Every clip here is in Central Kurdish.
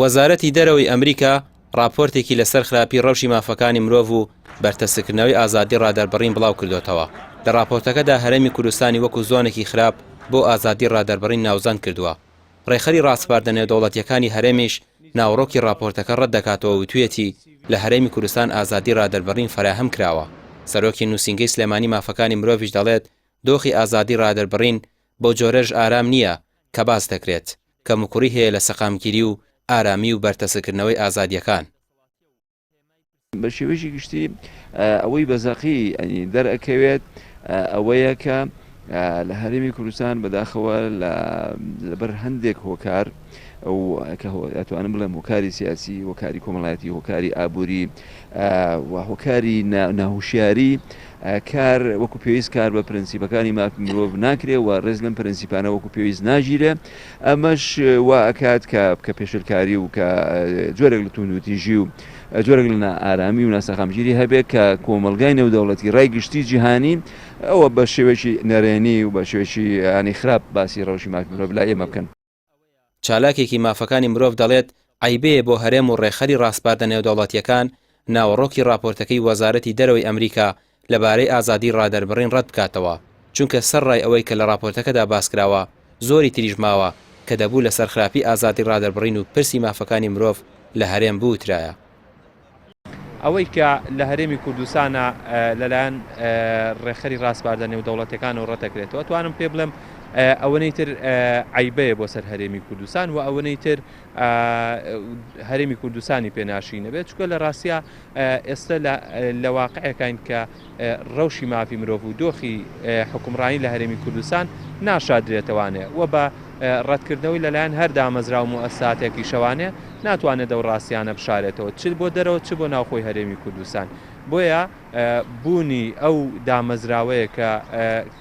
وەزارەتی دەرەوەی ئەمریکا ڕاپۆرتێکی لەسەر خراپی ڕەوشی مافەکانی مرۆڤ و بەرتەسککردنەوەی ئازادی ڕادەربڕین بڵاوکردۆتەوە. لە ڕاپۆرتەکەدا هەرێمی کوردستانی وەکو زۆنێکی خراپ بۆ ئازادی ڕادەربڕین ناوزەند کردووە. ڕێکخەری ڕاسپاردە نێودەوڵەتییەکانی هەرێمیش ناوەڕۆکی ڕاپۆرتەکە ڕەتدەکاتەوە و وتویەتی لە هەرێمی کوردستان ئازادی ڕادەربڕین فەراهەم کراوە. سەرۆکی نووسینگەی سلێمانی مافەکانی مرۆڤیش دەڵێت دۆخی ئازادی ڕادەربڕین بەو جۆرەش ئارام نییە کە باس دەکرێت، کەموکوڕی هەیە لە سەقامگیری و ئارامی و بەرتەسککردنەوەی ئازادییەکان. بە شێوەیەکی گشتی ئەوەی بە زەقی دەرئەکەوێت ئەوەیە کە لە هەرێمی کوردستان بەداخەوە لەبەر هەندێک هۆکار کە ئەتوانم بڵێم هۆکاری سیاسی، هۆکاری کۆمەڵایەتی، هۆکاری ئابووری و هۆکاری ناهوشیاری کار وەکو پێویست کار بە پرەنسیپەکانی مافی مرۆڤ ناکرێ و ڕێز لەم پرەنسیپانە وەکو پێویست ناگیرێ ئەمەش وا ئەکات کە کە پێشلکاری و کە جۆرێک لە توندوتیژی و جۆرێک لە نائارامی و ناسەقامگیری هەبێت کە کۆمەڵگای نێودەوڵەتی ڕای گشتی جیهانی ئەوە بە شێوەیەکی نەرێنی و بە شێوەیەکی ینی خراپ باسی ڕەوشی مافی مرۆڤ لای ئێمە بکەن. چالاکێکی مافەکانی مرۆڤ دەڵێت، عەیبەیە بۆ هەرێم و ڕێکخەری ڕاسپاردە نێودەوڵەتییەکان ناوەڕۆکی ڕاپۆرتەکەی وەزارەتی دەرەوەی ئەمریکا لەبارەی ئازادیی ڕادەربڕین ڕەت بکاتەوە، چونکە سەرڕای ئەوەی کە لە ڕاپۆرتەکەدا باسکراوە، زۆری تریش ماوە کە دەبوو لەسەر خراپی ئازادی ڕادەربڕین و پرسی مافەکانی مرۆڤ لە هەرێم بوترایە. ئەوەی کە لە هەرێمی کوردستانە لەلایەن ڕێکخەری ڕاسپاردە نێودەوڵەتیەکانەوە ڕەتەکرێتەوە توانم پێ بڵێم ئەوەنەی تر عەیبەیە بۆ سەر هەرێمی کوردستان و ئەوەنەی تر هەرێمی کوردستانی پێ ناشینە بێت چکە لە ڕاستە ئێستا لە واقعەکەین کە ڕەوشی مافی مرۆڤ و دۆخی حوکمڕانی لە هەرێمی کوردستان ناشاردرێتەوانێ و بە ڕەتکردنەوەی لەلایەن هەر دامەزراو و موئەسساتێکیشەوانێ ناتوانێت ئەو ڕاستیانە بشارێتەوە چ بۆ دەرەوە چ بۆ ناوخۆی هەرێمی کوردستان. بۆیە بوونی ئەو دامەزراوەیە کە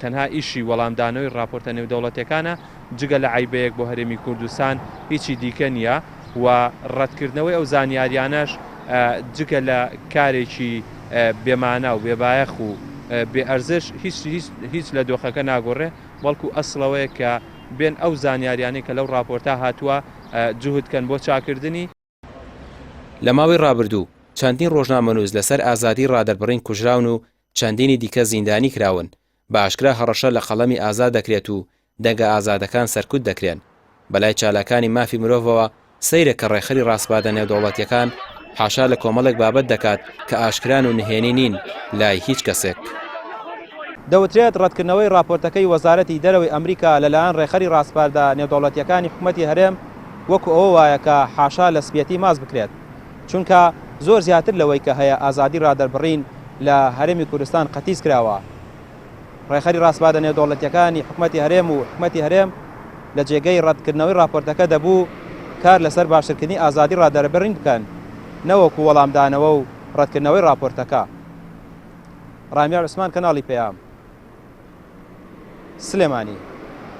تەنها ئیشی وەڵامدانەوەی ڕاپۆرتە نێودەوڵەتیەکانە جگە لە عەیبەیەک بۆ هەرێمی کوردستان هیچی دیکە نییە و ڕەتکردنەوەی ئەو زانیاریانەش جگە لە کارێکی بێ مانا و بێ بایەخ و بێ ئەرزش هیچ هیچ لە دۆخەکە ناگۆڕێ بەڵکو ئەسڵ ئەوەیە کە بێن ئەو زانیاریانەی کە لەو ڕاپۆرتە هاتووە جوهد کەن بۆ چاکردنی. لە ماوەی ڕابردوو چەندین ڕۆژنامەنووس لەسەر ئازادیی ڕادەربڕین کوژراون و چەندینی دیکە زیندانی کراون، بە ئاشکرا هەڕەشە لە قەڵەمی ئازاد دەکرێت و دەنگە ئازادەکان سەرکوت دەکرێن. بەلای چالاکانی مافی مرۆڤەوە سەیرە کە ڕێکخەری ڕاسپاردە نێودەوڵەتییەکان حاشا لە کۆمەڵێک بابەت دەکات کە ئاشکران و نهێنی نین لای هیچ کەسێک. دەوترێت ڕەتکردنەوەی ڕاپۆرتەکەی وەزارەتی دەرەوەی ئەمریکا لەلایەن ڕێکخەری ڕاسپاردە نێودەوڵەتییەکانی حکومەتی هەرێم وەکو ئەوە وایە کە حاشا لە سپیەتی ماست بکرێت. چونکە زۆر زیاتر لەوەی کە هەیە ئازادی ڕادەربڕین لە هەرێمی کوردستان قەتیس کراوە. ڕێکخەری ڕاسپاردە نێودەوڵەتییەکانی حکومەتی هەرێم و حکومەتی هەرێم لە جێگەی ڕەتکردنەوەی ڕاپۆرتەکە دەبوو کار لەسەر باشترکردنی ئازادی ڕادەربڕین بکەن نەوەکو وەڵامدانەوە و ڕەتکردنەوەی ڕاپۆرتەکە. ڕامیار عوسمان کەناڵی پەیام. سلێمانی.